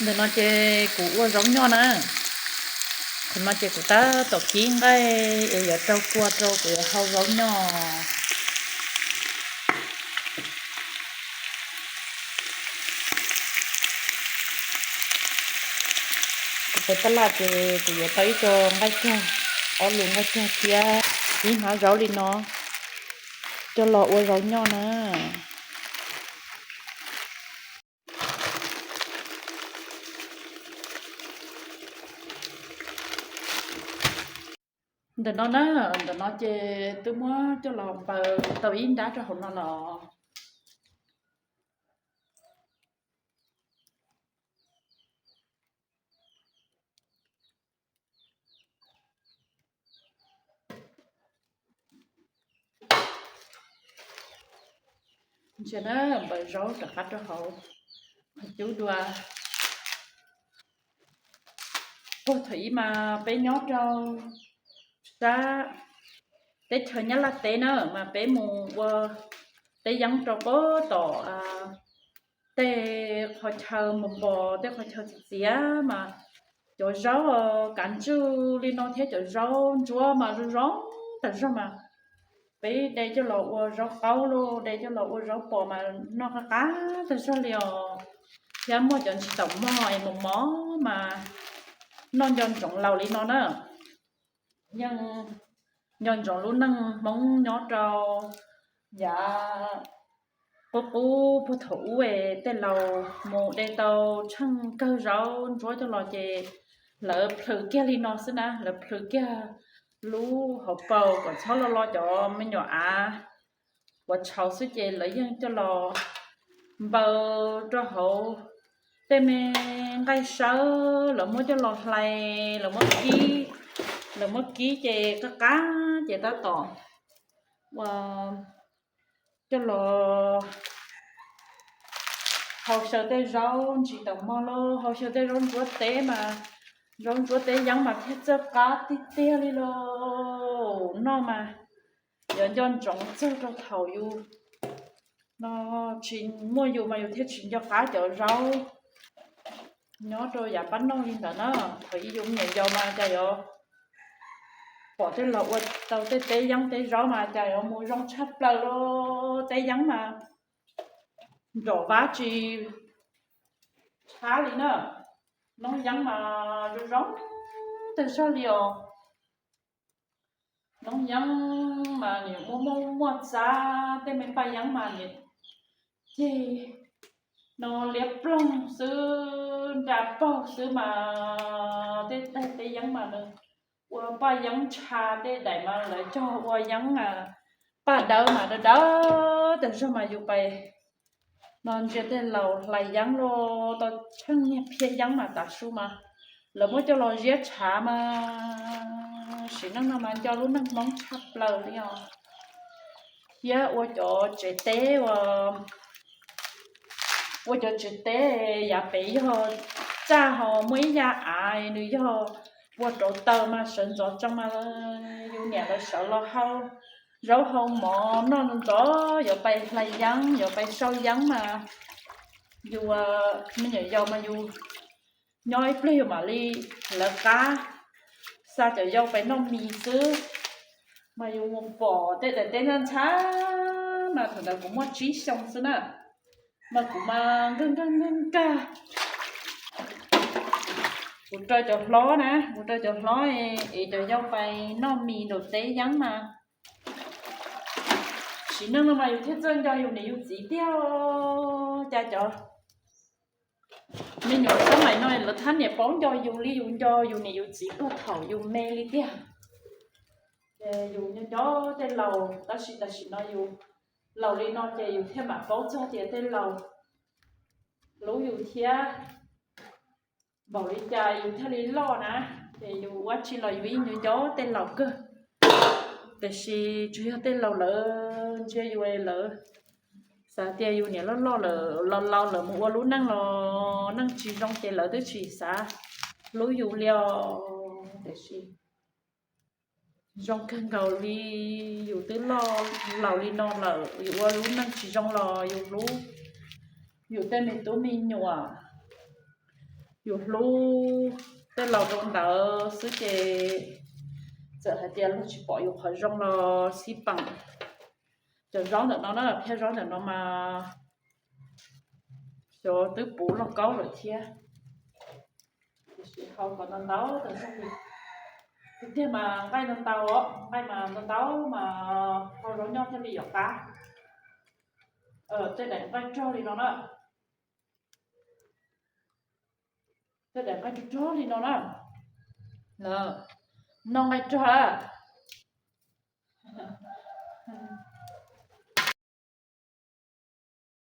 Ntawm no ces kuv ua zaub nyoj na. Thaum no ces kuv tab tom kib nqaij es yuav rau kua rau kuv yuav hau zaub nyoj. Kuv pais tab laj ces kuv yuav tau ib co nqaij cog, ob lub nqaij cog thiab ib hnab zaub li no coj los ua zaub nyoj na. Ntawm no na, ntawm no ces twb muab coj los npaws tau ib nrab rau hauv no los. Ntsia na, npaws zaub rov qab rau hauv qhov cub dua. Puag thaum ub mas peb nyob rau sab teb chaws Nyab Laj teb na mas peb mus ua teb yeeb rau puag tom tej qhov chaw npos npos, tej qhov chaw txias txias mas cov zaub kav ntswj li no thiab cov zaub ntsuab mas zoo zoo tas zog mas peb de coj los ua zaub qaub los de coj los ua zaub pos mas noj qab qab tas zog li os. Thiab muaj cov ntsis taum mog es mos mos mas noj nco ntsoov laus li no na. Yeej nco ntsoov lub neej Hmoob nyob rau yav qub qub puag thaum ub es tej laus mus de tau tsheej kawg zaub ntsuab coj los ces lawv plhws kiag li no xwb na, lawv plhws kiag lub hauv paus kom txhob lo lo cov me nyuam av uas tshauv xwb ces lawv yeej coj los npaws rau hauv tej me nqaij sawb, lawv muab coj los hlais, lawv muab kib, lawv muab kib ces qab qab ces tab tom ua coj los hau xyaw tej zaub ntsis taum mog los hau xyaw tej zaub ntsuab teb mas, zaub ntsuab teb yeeb mas thiaj txawj qab tiag tiag li los noj mas yuav nco ntsoov txog rau thaum yus no tsis muaj yus mas yus thiaj tsis nco qab cov zaub nyob rau yav pab noj li ntawd na. Thaum ub yus me nyuam yaus mas cas yuav pom tej laus ua tau tej teb yeeb teb zaub mas cas yuav mus zoo tshaj plaws li, teb yeeb mas nrom vab tsis tshab li na. Noob yeeb mas zoo zoo tag zog li os. Noob yeeb mas nws muaj muaj muaj txab, tej me paj yeeb mas nws ceg no liab ploog xwb, nra paug xwb mas tej daim teb yeeb mas nws ua paj yeeb ntsha, tej daim mas lawv cog ua yeeb paj dawb mas dawb dawb tag zog mas yus pais no ntsia tej laus hlais yeeb los tau tsheej niag phiab yeeb mas tav su mas lawv muab coj los ziab tshav mas sim neej no mas nco lub neej Hmoob tshaj plaws li os. Thiab ua cov tsev teb ua, ua cov tsev teb yav pem yog txaj ho muaj ib yam av nws yog ua rauv taws mas sawv ntxov tsees mas yus niam lawv sawv los hau zaub hau mov noj ntxov, yuav pais hlais yeeb, yuav pais sau yeeb mas yus me nyuam yaus mas yus nyob ib pliag yus mam li lawv qab xa cov yau pais noj mis xwb. Mas yus mus pom tej daim teb ntxhab ntxhab mas thaum ntawd kuv muaj tsib xyoo xwb na, mas kuv mas nkag nkag nkag nkag. Kuv raws cov hlob na, kuv raws cov hlob es cov yau pais noj mis nraum teb yeeb mas sim neej no mas yus thiaj txawj nco yus niam yus txiv tiag. Cas cov me nyuam sab maim no lawv thab niam paub nco yus li yus nco yus niam yus txiv puag thaum yus me li tiag. Ces yus nco nco tej laus, tab sis tam sim no yus laus li no ces yus thiaj mam paub txog tias tej laus hlub yus thiab. Npaum li cas yus thiaj li loj na, ces yus ua tsi los yus yeej nco nco tej laus kawg. Tiam sis tsuas yog tej laus lawv ntsia yus lawv xav tias yus niam loj loj lawm, laus laus lawm mus ua lub neej los neej tsis zoo ces lawv twb tsis xav hlub yus li os. Tiam sis zoo kawg nkaus li, yus twb loj laus li no lawm yus ua lub neej tsis zoo los yus hlub yus tej me tub me nyuam, Yus hlub tej laus rau ntawd xwb ces txawm hais tias luag tsis pom yus qhov zoo los xij peem. Cov zaub ntawm no na, phaj zaub ntawm no mas xyov twb puv lauj kaub lawm thiab. Tiam sis hau kom ntau ntau, tiag tiag mas nqaij ntau ntau, nqaij mas ntau ntau mas hau zaub nyob thiaj li yuav qab. Tej daim nqaij rog li no na, tej daim nqaij rog rog li no na, noj nqaij rog a.